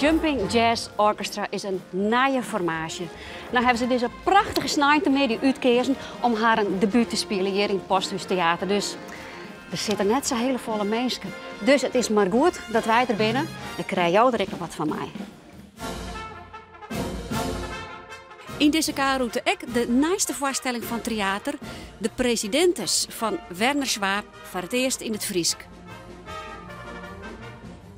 Jumping Jazz Orchestra is in nije formaasje. No hawwe se dizze prachtige sneintemiddei útkeazen om harren debút te spyljen hjir yn it Posthûs Teater. Dus der sitte net sa hele folle minsken. Dus it is mar goed dat wy der binne. Dan krije jo der ek noch wat fan mei. Yn dizze K-rûte ek de nijste foarstelling fan Tryater, De Presidentes fan Werner Schwab, foar it earst yn it Frysk.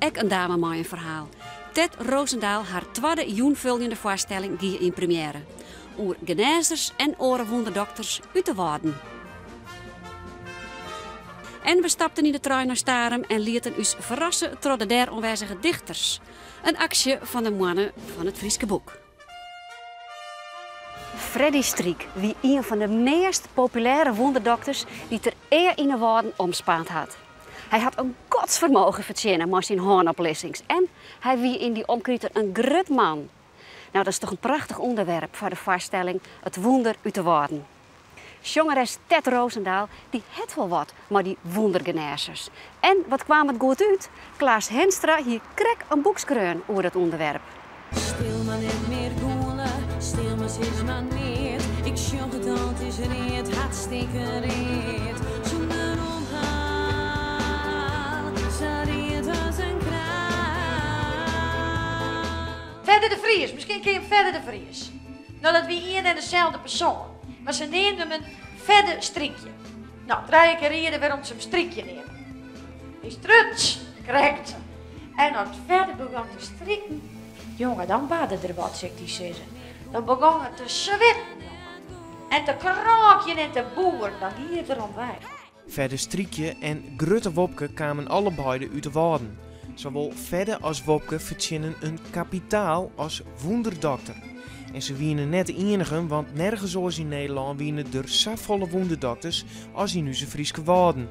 Ek in dame mei in ferhaal. Tet Rozendal har twadde jûnfoljende foarstelling gie yn premjêre. Oer genêzers en oare wûnderdokters út de Wâlden. En we stapten yn de trein nei Starum en lieten ús ferrasse troch de dêr oanwêzige dichters. In aksje fan de Moanne fan it Fryske Boek. Freddie Stryk wie ien fan de meast populêre wûnderdokters dy't der ea yn 'e Wâlden omspaand hat. Hy hat in godsfermogen fertsjinne mei syn hânoplissings en hy wie yn dy omkriten in grut man. No, dat is toch in prachtich ûnderwerp foar de foarstelling It wûnder út de Wâlden. Sjongeres Tet Rozendal dy hat wol wat mei dy wûndergenêzers. En wat kwaam it goed út, Klaas Henstra hie krekt in boek skreaun oer dat ûnderwerp. Stil mar net mear gûle, stil mar sis mar neat. Ik sjoch it al, it is read, hartstikke read. Sûnder omhaal, sa read as in kraal. Fedde de Vries, miskien ken je him Fedde de Vries. No, dat wie ien en deselde persoan, mar se neamden him Fedde Strykje. No, trije kear riede wêrom't se him Strykje neamden. Hy struts, krekt. En as Fedde begûn te striken, jonge, dan barde der wat, sil ik dy sizze. Dan begûn er te switten, jonge. En te krôkjen en te boeren, dan gie it der om wei. Fedde Strykje en Grutte Wopke kamen allebeide út de Wâlden. Sawol Fedde as Wopke fertsjinnen in kapitaal as wûnderdokter. En se wiene net de ienigen, want nergens oars yn Nederlân wiene der safolle wûnderdokters as yn ús Fryske Wâlden.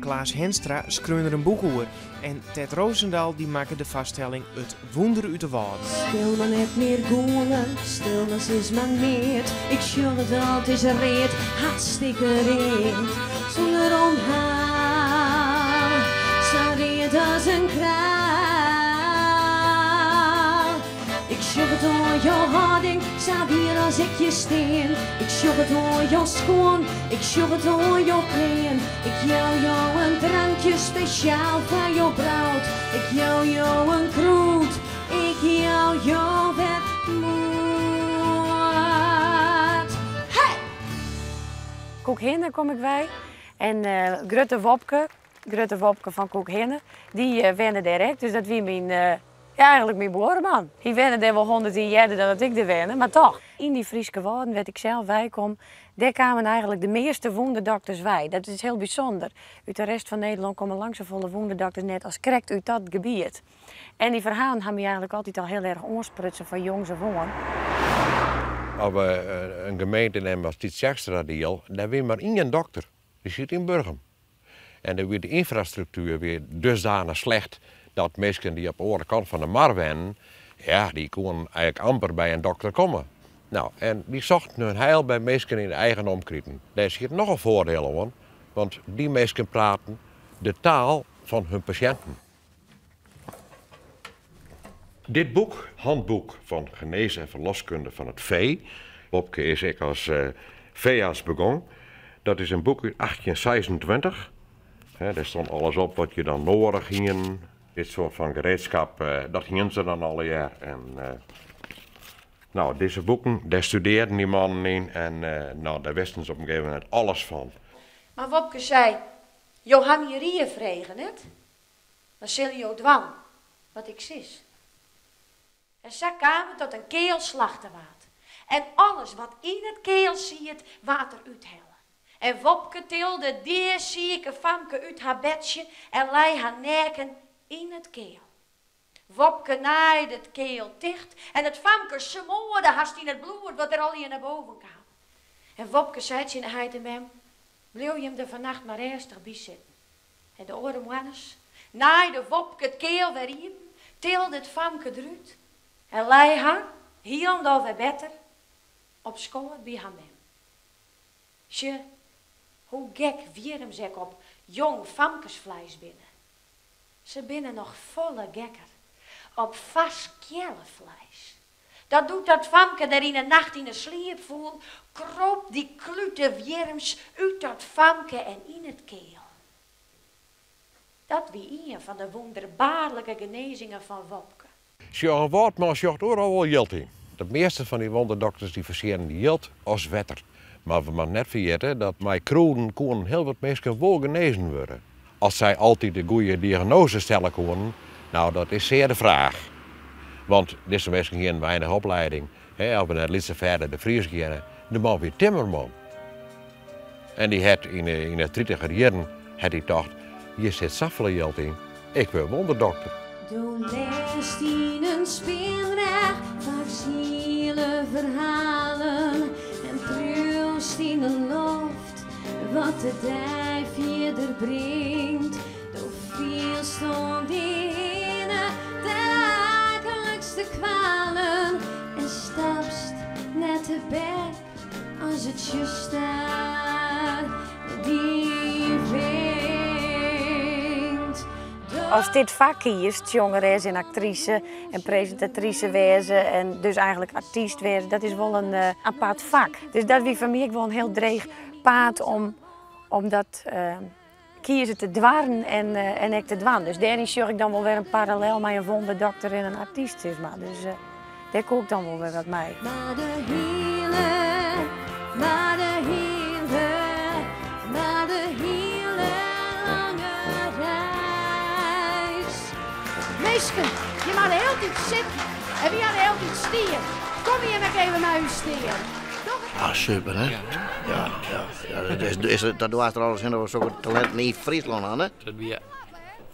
Klaas Henstra skreaun der in boek oer en Tet Rozendal dy makke de foarstelling It Wûnder út de Wâlden. Stil mar net mear gûle, stil mar sis mar neat. Ik sjoch it al, it is read, hartstikke read. Sûnder omhaal, sa read as in kraal. Ik sjoch it oan jo hâlding, sa wier as ik hjir stean. Ik sjoch it oan jo skuon, ik sjoch it oan jo klean. Ik jou jo in drankje spesjaal foar jo bloed. Ik jou jo in krûd, ik jou jo wer moed. Hey! Koekhinne kom ik wei en Grutte Wopke, Grutte Wopke fan Koekhinne, dy wenne dêr ek, dus dat wie myn Ja, eigenlik myn buorman. Hy wenne dêr wol 100 jier earder dan dat ik dêr wenne, mar toch. Yn dy Fryske Wâlden wêr't ik sels weikom, dêr kamen eigenlik de measte wûnderdokters wei. Dat is hiel bysûnder. Ut de rest fan Nederlân komme lang safolle wûnderdokters net as krekt út dat gebiet. En dy ferhalen ha my eigenlik altyd al hiel erch oansprutsen fan jongs af oan. As we in gemeente nimme as Tytsjerksteradiel, dêr wie mar ien dokter, dy siet yn Burgum. En dêr wie de ynfrastruktuer wie dusdanich slecht dat minsken dy't op de oare kant fan de mar wennen, ja, dy koenen eigenlik amper by in dokter komme. No, en dy sochten hun heil by minsken yn de eigen omkriten. Dêr siet noch in foardiel oan, want dy minsken praten de taal fan hun pasjinten. Dit boek, Handboek van Genees en Verloskunde van het Vee, Wopke is ek as feearts begûn. Dat is in boek út 1826. Dêr stond alles op wat je dan noadich hienen. Dit soart fan gereedskap, dat hienen se dan allegear. En no, dizze boeken, dêr studearren dy mannen yn en no, dêr wisten se op in gegeven momint alles fan. Mar Wopke sei, Jo ha my rie frege, net? Dan sille jo dwaan wat ik sis. En sa kaam it dat in keal slachte waard. En alles wat yn it keal siet, waard der úthelle. En Wopke tilde it deasike famke út har bedsje en lei har neaken yn it keal. Wopke naaide it keal ticht en it famke smoarde hast yn it bloed wat der allegear nei boven kaam. En Wopke sei tsjin de heit en mem, Bliuw jim der fannacht mar rêstich by sitten. En de oare moarns naaide Wopke it keal wer iepen, tilde it famke derút en lei har, hielendal wer better, op skoat by har mem. Sjoch, hoe gek wjirms ek op jong famkesfleis binne. Se binne noch folle gekker. Op farsk keallefleis. Dat doe't dat famke dêr yn 'e nacht yn 'e sliep foel, kroop dy klute wjirms út dat famke en yn it keal. Dat wie ien fan de wûnderbaarlike genêzingen fan Wopke. Sjoch, in wâldman sjocht oeral wol jild yn. De measte fan dy wonderdokters dy fertsjinnen jild as wetter. Mar we moatte net ferjitte dat mei krûden koenen hiel wat minsken wol genêzen wurde. As sy altyd de goede diagnose stelle koenen, nou dat is sear de fraach. Want dizze minsken hienen weinich opleiding. Hè, as we nei Lytse Fedde de Vries geane, de man wie timmerman. En dy hat yn de tritiger jierren hat hy tocht, hjir sit safolle jild yn, ik wurd wonderdokter. Do lêst yn in spinreach faaks hiele ferhalen en priuwst yn de loft wat de dei fierder bringt. Do fielst oan dy hinne daaglikse kwalen en stapst net tebek as it tsjuster dy fynt. Ast dit fak kiest, sjongeres en aktrise en presintatrise wêze en dus eigenlik artyst wêze, dat is wol in apart fak. Dus dat wie foar my ek wol in hiel dreech paad om dat kieze te doaren en ek te dwaan. Dus dêryn sjoch ik dan wol wer in parallel mei in wonderdokter en in artyst, sis mar. Dus dêr koe ik dan wol wer wat mei. Mar de hiele, mar de hiele, mar de hiele lange reis. Minsken, je moatte hieltyd sitten en wy hawwe hieltyd stien. Kom hjir ek even mei ús stean. Ah, super, hè? Ja, ja. ja dat is, is, dat doarst der alles hin dat we sokke talinten yn Fryslân ha, hè? Dat wie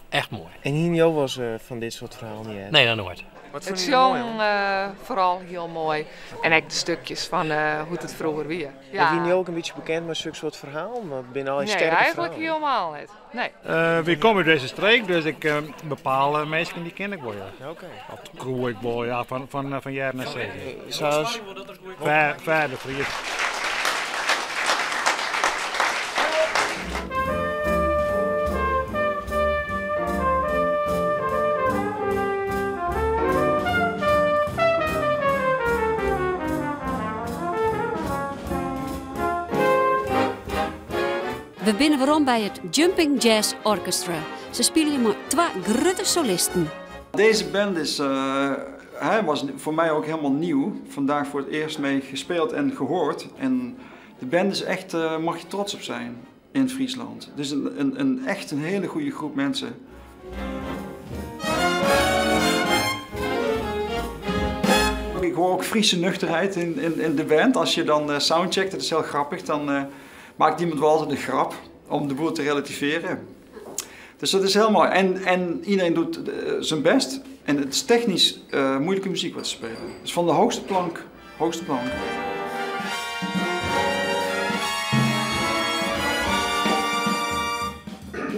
echt moai. En hiene jo wolris fan dit soart ferhalen heard? Nee, noch noait. Wat It fûnen jo moai sjongen oan? foaral hiel moai. En ek de stukjes fan hoe't it froeger wie. En Ja. wiene jo ek in bytsje bekend mei sokke soart ferhalen? Want it binne allegear Nee, sterke eigenlik ferhalen. hielemaal net. Nee. Wy komme út dizze streek, dus ik bepaalde minsken dy ken ik wol, ja. Oké. Of koe ik wol, ja, fan hearren en sizzen. Sa as? Fedde de Vries. We binne werom by it Jumping Jazz Orchestra. Se spylje mei twa grutte solisten. Deze band is, uh, was voor mij ook helemaal nieuw. Vandaag voor het eerst mee gespeeld en gehoord. En de band is echt, mag je trots op zijn in Friesland. Het is een echt een hele goede groep mensen. Ik hoor ook Friese nuchterheid in de band. Als je dan soundcheckt, dat is heel grappig, dan maakt iemand wel altijd een grap om de boel te relativeren. Dus dat is heel mooi. En iedereen doet zijn best. En het is technisch moeilijke muziek wat ze spelen. Dus van de hoogste plank, hoogste plank.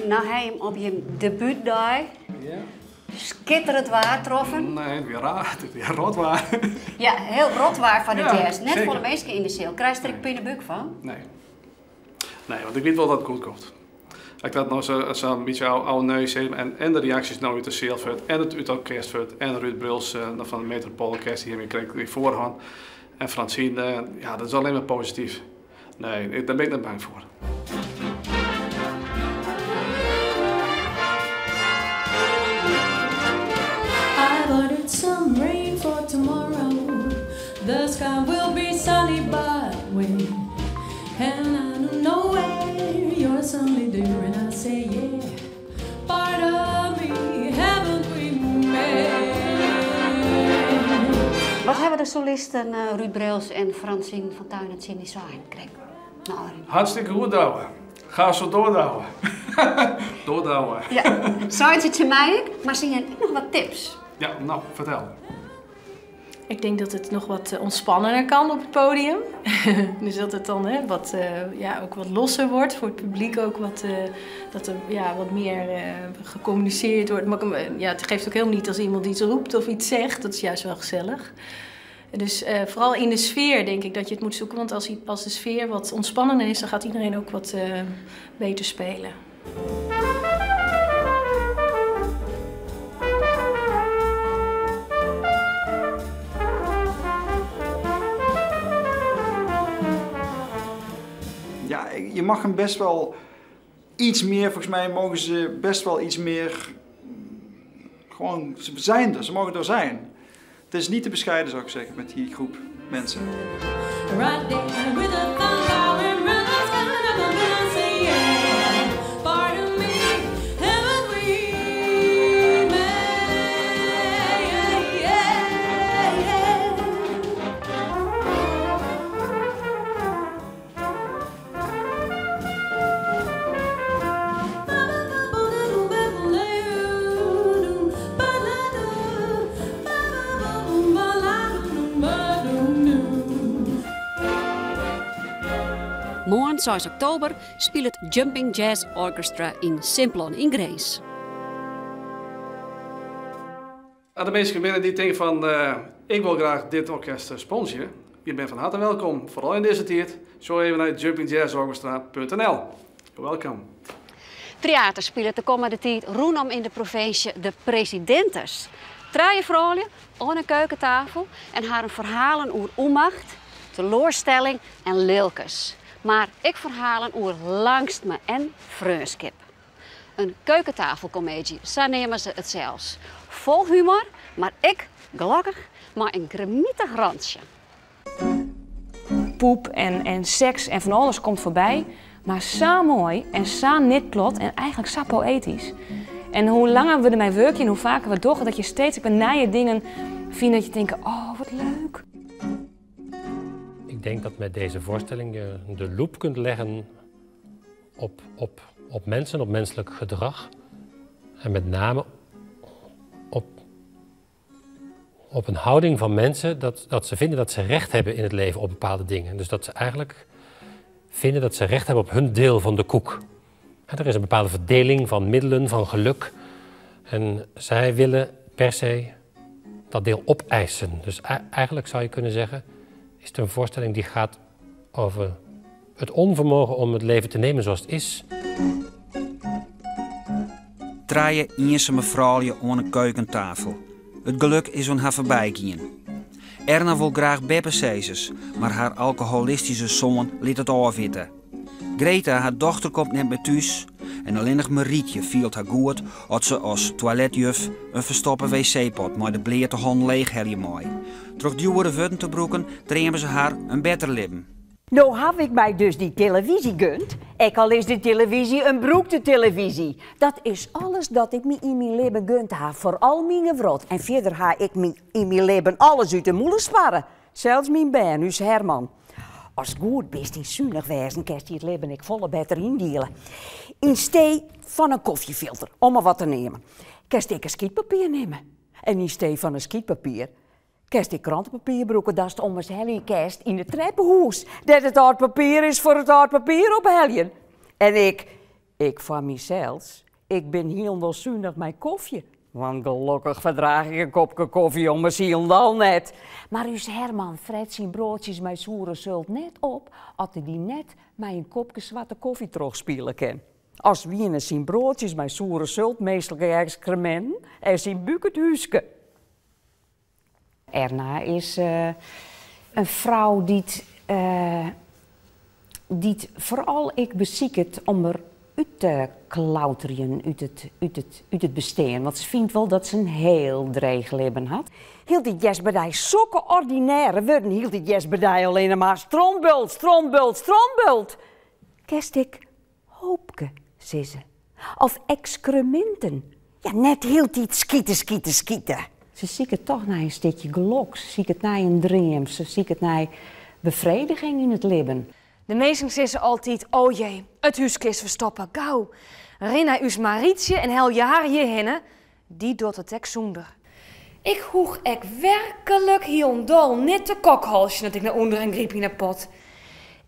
Nou, hy him op je debuutdei skitterend waar troffen. Nee, it wie raar. It wie rot waar. Ja, hiel rot waar foar de Ja, jazz. Net seker. folle minsken yn de seal. Krijst der ek pinebúk fan? Nee. Nee, want ik wit wol dat it goed komt. Ik dat no sa'n bytsje oude neus en de reaksjes no út de seal fuort en it út het orkest fuort en Ruud Bruls fan de Metropool Orkest die him krekt yn foarhân en Francine, ja, dat is allinnich mar posityf. Nee, dêr bin ik net bang foar. I've ordered some rain for tomorrow. The sky will be sunny, but wait. And I don't know where you're suddenly there, and I say, yeah, part of me, haven't we met? Wat hawwe de solisten Ruud Breuls en Francine van Tuinen tsjin dy sein krekt? Nou, Arjen. Hartstikke goed, Douwe. Ga zo door, Douwe. Door, Douwe. Ja, seine se tsjin my ek, mar se hiene ek noch wat tips. Ja, no, fertel. Ik denk dat het nog wat ontspannender kan op het podium. Dus dat het dan, hè, wat, ja, ook wat losser wordt, voor het publiek ook wat, dat er, ja, wat meer gecommuniceerd wordt. Maar ja, het geeft ook helemaal niet als iemand iets roept of iets zegt, dat is juist wel gezellig. Dus vooral in de sfeer denk ik dat je het moet zoeken, want als de sfeer wat ontspannender is, dan gaat iedereen ook wat beter spelen. Je mag hem best wel iets meer, volgens mij mogen ze best wel iets meer. Gewoon, ze zijn er, ze mogen er zijn. Het is niet te bescheiden, zou ik zeggen, met die groep mensen. Right there with the thunder and runs, kind of a dancing, yeah. Pardon me, haven't we met? Yeah, yeah, Moarn 6 oktober spilet Jumping Jazz Orchestra yn Simplon yn Grins. As der minsken binne dy't tinke fan ik wol graach dit orkest sponsorje, je binne fan harte welkom, foaral yn dizze tiid. Sjoch even nei jumpingjazzorchestra.nl. You're welcome. Tryater spilet de kommende tiid rûnom yn de provinsje de Presidentes. Trije froulju oan in keukentafel en harren ferhalen oer ûnmacht, teloarstelling en lilkens. Mar ek ferhalen oer langstme en freonskip. In keukentafelkomeedzje, sa neame se it sels. Fol humor, mar ek, gelokkich, mei in grimmitich rantsje. Poep en, en seks en fan alles komt foarby. Mar sa moai en sa nitplot en eigentlik sa poëtysk. En hoe langer we dermei wurkje en hoe faker we it dogge, dat je steeds ek wer nije dingen fine dat je tinke, oh wat leuk. Ik denk dat met deze voorstelling je de loep kunt leggen op, op, op mensen, op menselijk gedrag. En met name op, op een houding van mensen dat, dat ze vinden dat ze recht hebben in het leven op bepaalde dingen. Dus dat ze eigenlijk vinden dat ze recht hebben op hun deel van de koek. Er is een bepaalde verdeling van middelen, van geluk. En zij willen per se dat deel opeisen. Dus eigenlijk zou je kunnen zeggen, is het een voorstelling die gaat over het onvermogen om het leven te nemen zoals het is. Trije iensame froulju oan 'e keukentafel. It gelok is oan har foarby gien. Erna wol graach beppesizzers, mar har alkoholistyske soan lit it ôfwitte. Greta, har dochter, komt net mear thús en allinnich Marietje fielt har goed as se as toiletjuf in ferstoppe wc-pot mei de bleate hannen leechhelje mei. Troch djoere wurden te brûken dreame se har in better libben. No haw ik my dus dy televyzje gund, ek al is de televyzje in brûkte televyzje. Dat is alles dat ik my yn myn libben gund ha, foaral myn gewrot. En fierder ha ik my yn myn libben alles út 'e mûle sparre, sels myn bern, ús Herman. Ast goed bist yn sunich wêzen, kinst dy it libben ek folle better yndiele. Yn stee fan in kofjefilter, om mar wat te neamen, kinst ek in skytpapier nimme. En yn stee fan in skytpapier, kinst ek krantepapier brûke datst ommers helje kinst yn it treppehûs, dêr't it âld papier is foar it âld papier opheljen. En ik, ik foar mysels, ik bin hielendal sunich mei kofje. Want gelokkich ferdraach ik in kopke kofje ommers hielendal net. Mar ús Herman fret syn broadsjes mei soere sult net op as er dy net mei in kopke swarte kofje trochspiele kin. As wiene syn broadsjes mei soere sult minsklike ekskreminten en syn búk it húske. Erna is in frou dy't dy't foaral ek besiket om der út te klauterjen út it, út it, út it bestean. Want se fynt wol dat se in hiel dreech libben hat. Hieltyd hearst by dy sokke ordinêre wurden, hieltyd hearst by dy allinne mar strontbult, strontbult, strontbult. Kinst ek hoopke sizze. Of ekskreminten. Ja, net hieltyd skite, skite, skite. Se siket toch nei in stikje gelok, se siket nei in dream, se siket nei befrediging yn it libben. De minsken sizze altyd, o jee, it húske is ferstoppe, gau, rin nei ús Marietsje en helje har hjirhinne, dy docht it ek sûnder. Ik hoech ek werklik hielendal net te kokhalsjen as ik nei ûnderen gryp yn 'e pot.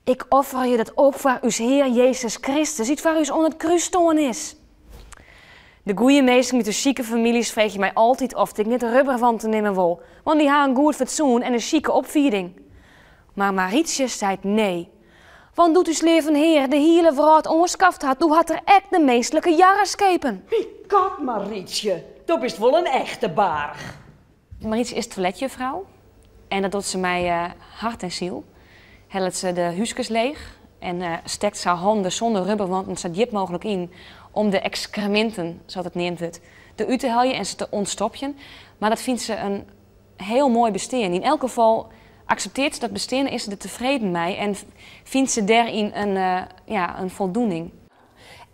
Ik offerje dat op foar ús Hear Jezus Kristus, dy't foar ús oan it krús stoarn is. De goeie minsken út de sjike famyljes freegje my altyd oft ik net rubberwanten nimme wol, want dy ha in goed fatsoen en in sjike opfieding. Mar Marietsje seit nee. Want doe't ús leaven Hear de hiele wrâld oanskaft hat, doe hat er ek de minsklike jarre skepen. My kat, Marietsje, do bist wol in echte baarch. Marietsje is toiletjuffrou en dat docht se mei hart en siel. Hellet se de húskes leech. En stekt se har hannen der sûnder rubberwanten sa djip mooglik yn om de ekskreminten, sa't it neamd wurdt, derút te heljen en se te ûntstopjen. Mar dat fynt se in hiel moai bestean. Yn elk gefal aksepteart se dat bestean en is se der tefreden mei en fynt se dêryn in, ja, in foldoening.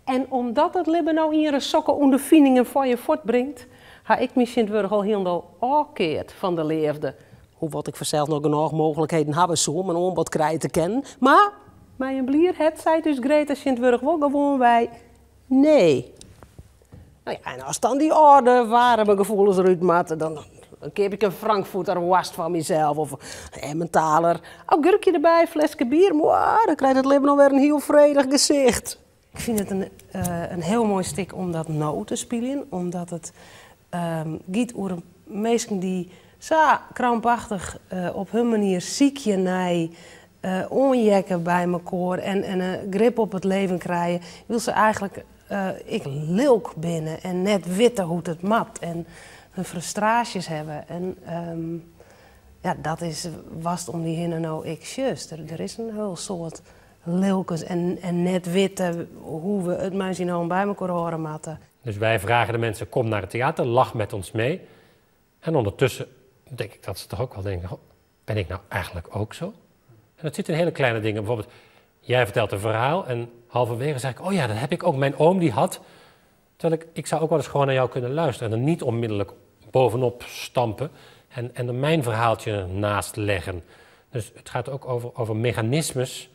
En omdat it libben no ienris sokke ûnderfiningen foar je fuortbringt, ha ik my tsjintwurdich al hielendal ôfkeard fan de leafde. Hoewol't ik fansels noch genôch mooglikheden hawwe soe om in oanbod krije te kinnen, mar mei in blier hert seit ús Greta tsjintwurdich wol gewoanwei nee. No ja, en as dan dy âlde waarme gefoelens derút moatte, dan keap ik in Frankfurter woarst foar mysels of Emmentaler. Augurkje derby, fleske bier, moa, dan krijt it libben alwer in hiel fredich gesicht. Ik fyn it in hiel moai stik om dat no te spyljen, omdat it giet oer minsken dy't sa krampachtich op hun manier sykje nei oanheakke by mekoar en in grip op it leven krije, wylst se eigentlik ek lilk binne en net witte hoe't it moat en hun frustraasjes hawwe. En ja, dat is watst om dy hinne no ek sjochst. Der is in hiel soad lilkens en net witte hoe't we it mei syn allen by mekoar hâlde moatte. Dus wij vragen de mensen, kom naar het theater, lach met ons mee. En ondertussen denk ik dat ze toch ook wel denken, goh, ben ik nou eigenlijk ook zo? En dat zit in hele kleine dingen. Bijvoorbeeld, jij vertelt een verhaal en halverwege zeg ik, oh ja, dat heb ik ook. Mijn oom die had. Terwijl ik zou ook wel eens gewoon naar jou kunnen luisteren en er niet onmiddellijk bovenop stampen en er mijn verhaaltje naast leggen. Dus het gaat ook over mechanismes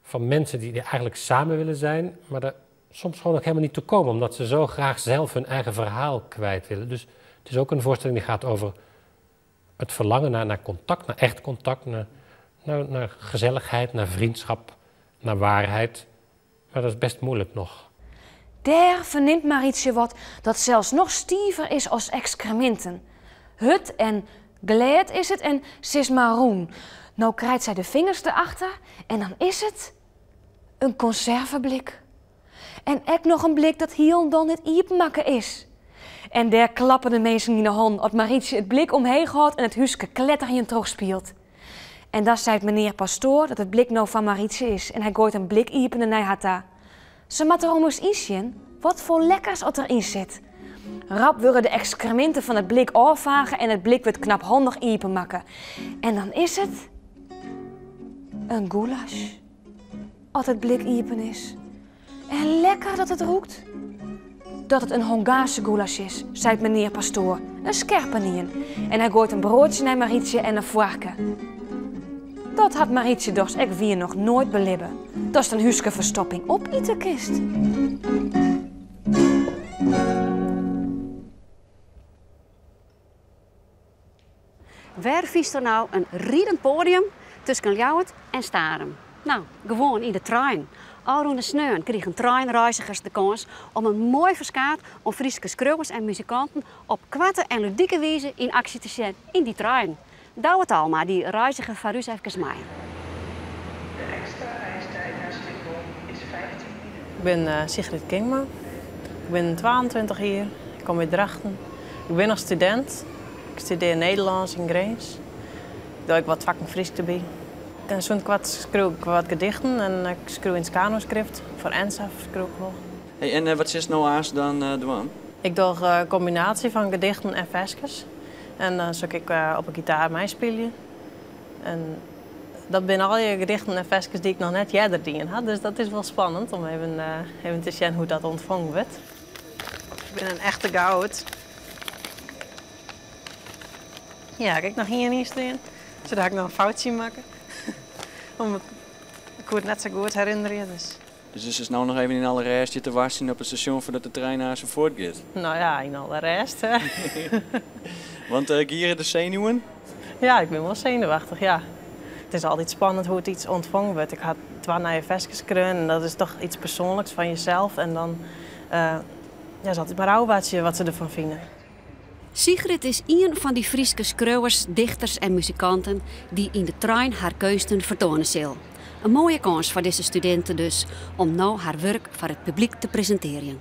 van mensen die eigenlijk samen willen zijn, maar er soms gewoon ook helemaal niet toe komen, omdat ze zo graag zelf hun eigen verhaal kwijt willen. Dus het is ook een voorstelling die gaat over het verlangen naar contact, naar echt contact, naar gezelligheid, naar vriendschap, naar waarheid. Maar dat is best moeilijk nog. Dêr fernimt Marietsje wat dat sels noch stiver is as ekskreminten. Hurd en glêd is it en sis mar rûn. No krijt sy de fingers derachter en dan is it in konserveblik. En ek noch in blik dat hielendal net iepenmakke is. En dêr klappe de minsken yn 'e hannen as Marietsje it blik omheech hâldt en it húske kletterjend trochspielt. En dan seit menear Pastoor dat it blik no fan Marietsje is en hy goait in blik iepener nei har ta. Se moat der ommers yn sjen wat foar lekkers oft der yn sit. Rap wurde de ekskreminten fan it blik ôffage en it blik wurdt knaphandich iepenmakke. En dan is it in goulash. As it blik iepen is. En lekker dat it rûkt. Dat it in Hongaarse goulash is, seit menear Pastoor, in skerpenien. En hy goait in broadsje nei Marietsje en in foarke. Dat hat Marietsje dochs ek wier noch noait belibbe, datst in húskeferstopping opite kinst. Wêr fynst der no in ridend poadium tusken Ljouwert en Starum? No, gewoan yn de trein. Ofrûne sneon krigen treinreizgers de kâns om in moai ferskaat oan Fryske skriuwers en muzikanten op koarte en ludike wize yn aksje te sjen yn dy trein. Douwe Talma, dy reizige foar ús efkes mei. De ekstra reistijd naar Schiphol is 15 minuten. Ik bin eh, Sigrid Kingma. Ik bin 22 jier. Ik kom út Drachten. Ik bin noch studint. Ik studearje Nederlânsk yn Grins. Ik doch ek wat fakken Frysk derby. En sûnt koart skriuw ik wat gedichten en ik skriuw yn it Scano-skrift. Foar Ensafh skriuw ik wol. Hey, en eh, wat silst no aanst dan eh, dwaan? Ik doch in kombinaasje fan gedichten en ferskes. En dan sil ik ek op 'e gitaar meispylje. En dat binne allegear gedichten en ferskes dy't ik noch net earder dien ha. Dus dat is wol spannend om even, even te sjen hoe't dat ûntfongen wurdt. Ik bin in echte goud. Ja, ha ik noch ien yn stean. Dêr ha ik noch in foutsje makke. Om it, ik koe it net sa goed herinnerje. Dus. Dus is it no noch even yn alle rêst hjir te wachtsjen op it stasjon foardat de trein aanst fuortgiet? No ja, yn alle rêst. Hè. Want uh, giere de senuwen? Ja, ik bin wol senuweftich, ja. It is altyd spannend hoe't yts ûntfongen wurdt. Ik ha twa nije ferskes skreaun en dat is dochs yts persoanliks fan jesels. En dan uh, ja, is altyd mar ôfwachtsje wat se derfan fine. Sigrid is ien fan dy Fryske skriuwers, dichters en muzikanten dy't yn de trein har keunsten fertoane sil. In moaie kâns foar dizze studinten dus om no har wurk foar it publyk te presintearjen.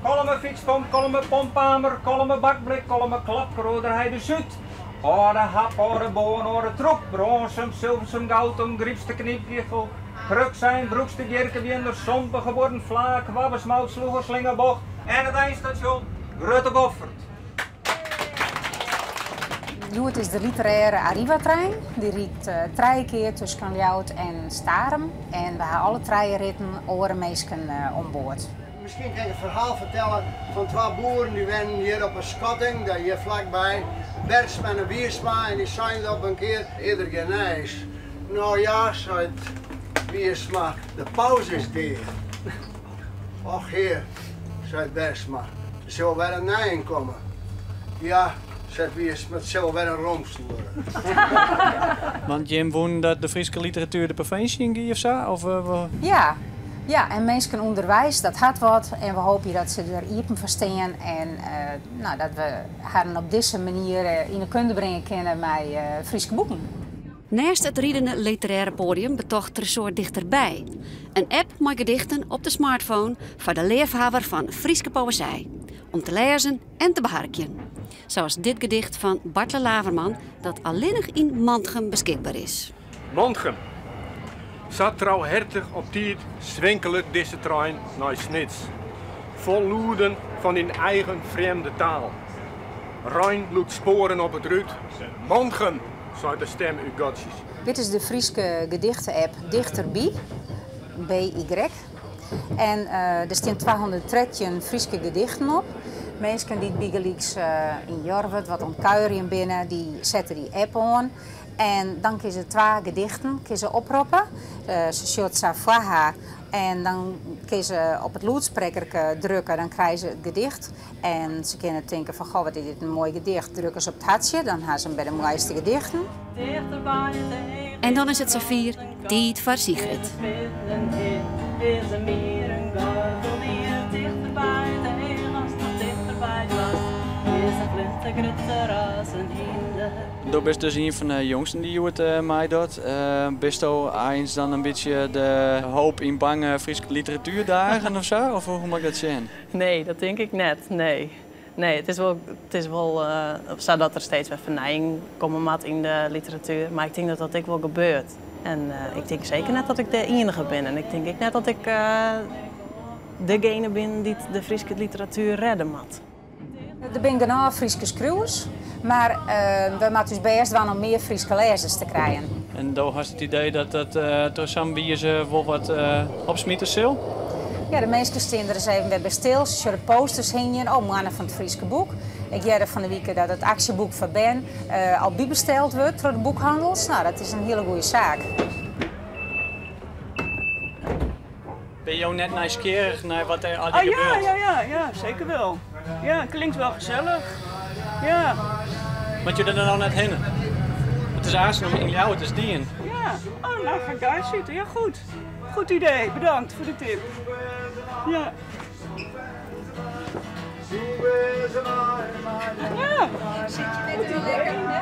Kollumer fytspomp, Kollumer pompamer, Kollumer bakblik, Kollumer klapkroaderheide Súd. Âlde hap, âlde boan, âlde troep, brânsum, silversum, goudum, grypste knypgichel, kruksein, broekste bjirkewjinder, sompige buorren, flaak, kwabbe, smout, sloege, slinge, bocht en it einstasjon Grutte Goffert. Hjoed is de literêre Arriva-trein. Dy rydt trije kear tusken Ljouwert en Starum. En we ha alle trije ritten oare minsken oan board. Miskien kin ik it ferhaal fertelle fan twa boeren dy wennen hjir op 'e Skatting, dêr hjir flakby, Bergsma en Wiersma, en dy seinen op in kear, Is der gjin nijs? No ja, seit Wiersma, de paus is dea. Och hear, seit Bergsma, der sil wer in nijen komme. Ja, seit Wiersma, it sil wer in roomsen wurde. Want jim woenen dat de Fryske literatuer de provinsje yn gie of sa? Of, Ja, ja, en minsken ûnderweis, dat hat wat. En we hoopje dat se der iepen foar stean en no, dat we harren op dizze manier yn 'e kunde bringe kinne mei Fryske boeken. Neist it ridende literêre poadium betocht Tresoar Dichterby, in app mei gedichten op de smartphone foar de leafhawwer fan Fryske poëzij, om te lêzen en te beharkjen. Sa as dit gedicht fan Bartle Laverman dat allinnich yn Mantgum beskikber is. Mantgum. Sa trouhertich op tiid swinkelet dizze trein nei Snits. Fol lûden fan dyn eigen frjemde taal. Rein lûkt spoaren op it rút. Mantgum, seit de stim út gatsjes. Dit is de Fryske gedichte-app Dichterby, BY. En der stean 213 Fryske gedichten op. Minsken dy't bygelyks yn Jorwert wat oan it kuierjen binne, dy sette dy app oan. En dan kinne se twa gedichten kinne se oproppe. Se sjocht sa foar har en dan kinne se op it lûdsprekkerke drukke, dan krije se it gedicht. En se kinne tinke fan goh, wat is dit in moai gedicht. Drukke se op it hartsje, dan ha se him by de moaiste gedichten. En dan is it safier, tiid foar Sigrid. Do bist dus ien fan de jongsten dy't hjoed meidocht. Bisto eins dan in bytsje de hoop yn bange Fryske literatuerdagen of sa? Of hoe moat ik dat sjen? Nee, dat tink ik net. Nee. Nee, it is wol, it is wol sa dat der steeds wer fernijing komme moat yn de literatuer, mar ik tink dat dat ek wol gebeurt. En ik tink seker net dat ik de ienige bin en ik tink ek net dat ik degene bin dy't de Fryske literatuer rêde moat. Der binne genôch Fryske skriuwers, mar wy moatte ús bêst dwaan om mear Fryske lêzers te krijen. En do hast it idee dat dat troch sa'n wize wol wat opsmite sil? Ja, de minsken stean der ris even wer by stil. Se sjogge de posters hingjen. Oh, Moanne fan it Fryske boek. Ik hearde fan 'e wike dat it aksjeboek foar bern al bybesteld wurdt troch de boekhannels. No, dat is in hiele goede saak. Binne jo net nijsgjirrich nei wat der allegear Oh, ja, gebeurt? ja, ja, ja, zeker wel. Ja, klinkt wel gezellig. Ja. Moatte jo der dan no net hinne? It is aanst yn Ljouwert is dien. Ja, oh, nou ga ik daar zitten. Ja, goed. Goed idee, bedankt voor de tip. Ja. Ja. Sit je net wel lekker, hè?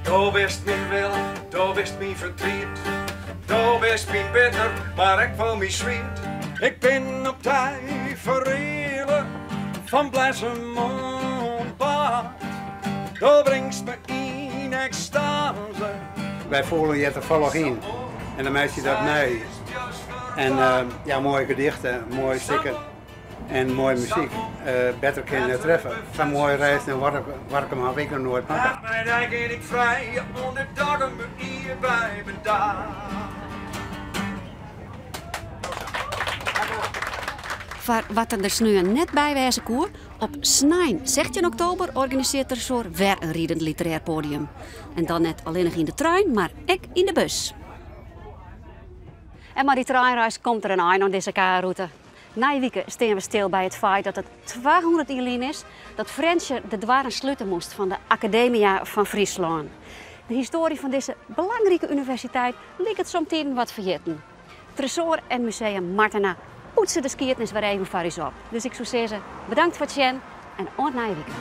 Do bist myn wille, do bist myn fertriet. Do bist myn bitter, mar ek wol myn swiet. Ik bin op dy fereale fan blessem oant Bart. Do bringst my yn ekstase. Wy foelen hjir tafallich yn en dan meitsje je dat mei. En ja, moaie gedichten, moaie stikken en moaie muzyk. Better kin net treffe. Sa'n moaie reis nei Warkum haw ik noch noait makke. Mei dy gean ik frij oant de dei dat ik hjir by bedarje. Foar wa't der sneon net by wêze koe, op snein 16 oktober organisearret Tresoar wer in ridend literêr poadium. En dan net allinnich yn de trein, mar ek yn de bus. En mei dy treinreis komt der in ein oan dizze kuierrûte. Nije wike stean we stil by it feit dat it 200 jier lyn is dat Frjentsjer de doarren slute moast fan de Akademia fan Fryslân. De histoarje fan dizze belangrike universiteit liket somtiden wat ferjitten. Tresoar en Museum Martena poetse de skiednis wer even foar ús op. Dus ik soe sizze, bedankt foar it sjen en oant nije wike.